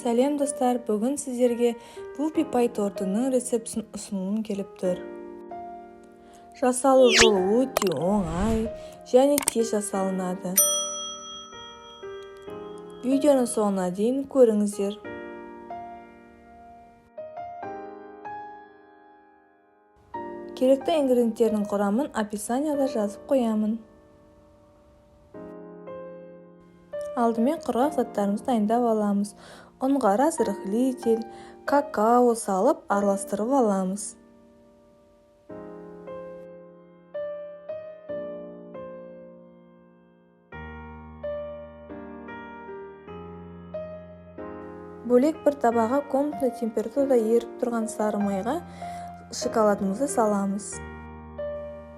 Сәлем, достар! Бүгін сіздерге вупи пай тортының рецептісін ұсынғым келіп тұр. Жасалу жолы өте оңай және тез жасалынады. Видеоның соңына дейін көріңіздер. Керекті ингредиенттердің құрамын описанияда жазып қоямын. Алдымен құрғақ заттарымызды дайындап аламыз. Ұнға разрыхлитель, какао салып, араластырып аламыз. Бөлек бір табаға комнатный температурада еріп тұрған сары майға шоколадымызды саламыз.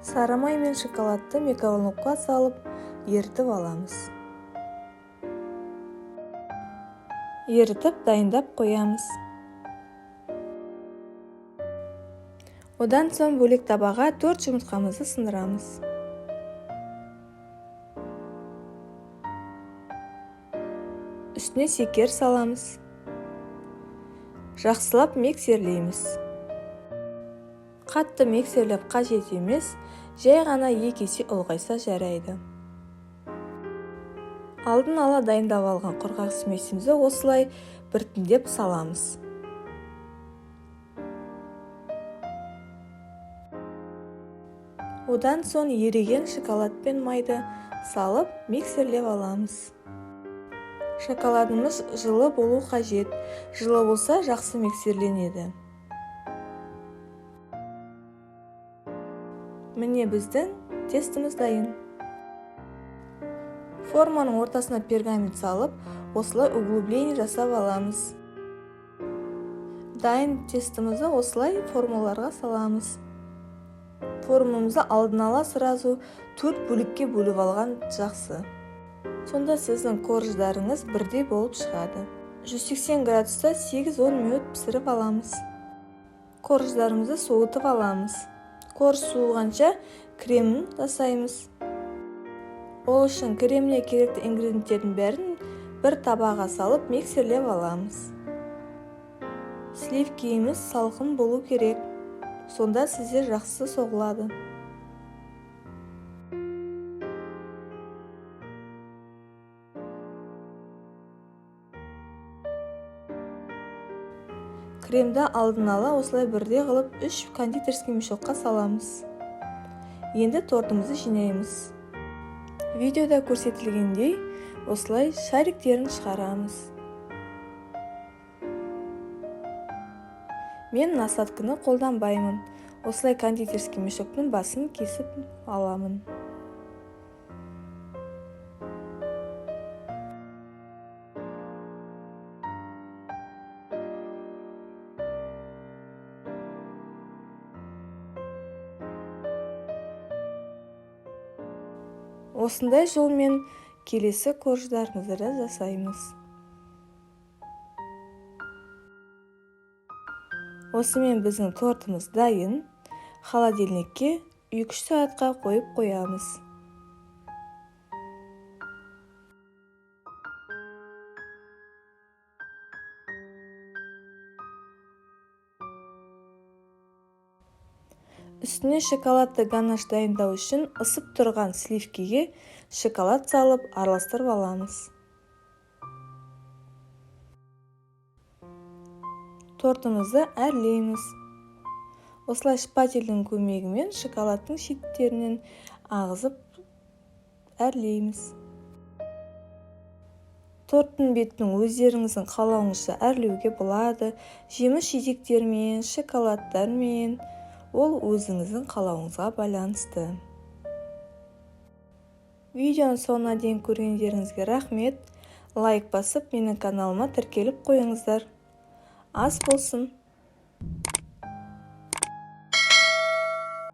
Сары май мен шоколадты микроволновкаға салып, ерітіп аламыз. Ерітіп, дайындап қоямыз. Одан соң бөлек табаға 4 жұмыртқамызды сындырамыз. Үстіне шекер саламыз. Жақсылап миксерлейміз. Қатты миксерлеп қажет емес, жай ғана 2 есе ұлғайса жарайды. Алдын ала дайындап алған құрғақ смесімізді осылай біртіндеп саламыз. Одан соң еріген шоколад пен майды салып, миксерлеп аламыз. Шоколадымыз жылы болу қажет. Жылы болса, жақсы миксерленеді. Міне, біздің тестіміз дайын. Форманың ортасына пергамент салып, осылай углубление жасап аламыз. Дайын тестімізді осылай формаларға саламыз. Формамызды алдын ала сразу төрт бөлікке бөліп алған жақсы. Сонда сіздің корждарыңыз бірдей болып шығады. 180 градуста 8-10 минут пісіріп аламыз. Корждарымызды суытып аламыз. Корж суығанша кремін жасаймыз. Ол үшін креміне керекті ингредиенттердің бәрін бір табаға салып, миксерлеп аламыз. Сливкиіміз салқын болу керек, сонда сізде жақсы соғылады. Кремді алдын ала осылай бірдей қылып, үш кондитерский мешокқа саламыз. Енді тортымызды жинаймыз. Видеода көрсетілгендей, осылай шариктерін шығарамыз. Мен насадканы қолданбаймын, осылай кондитерский мешоктың басын кесіп аламын. Осындай жолмен келесі корждарымызды да жасаймыз. Осымен біздің тортымыз дайын. Холодильникке 2-3 сағатқа қойып қоямыз. Үстіне шоколадты ганаш дайындау үшін ысып тұрған сливкиге шоколад салып, араластырып аламыз. Тортымызды әрлейміз. Осылай шпательдің көмегімен шоколадтың шеттерінен ағызып, әрлейміз. Торттың бетін өздеріңіздің қалауыңызша әрлеуге болады: жеміс жидектермен, шоколадтармен, ол өзіңіздің қалауыңызға байланысты. Видеоның соңына дейін көргендеріңізге рахмет. Лайк басып, менің каналыма тіркеліп қойыңыздар. Ас болсын!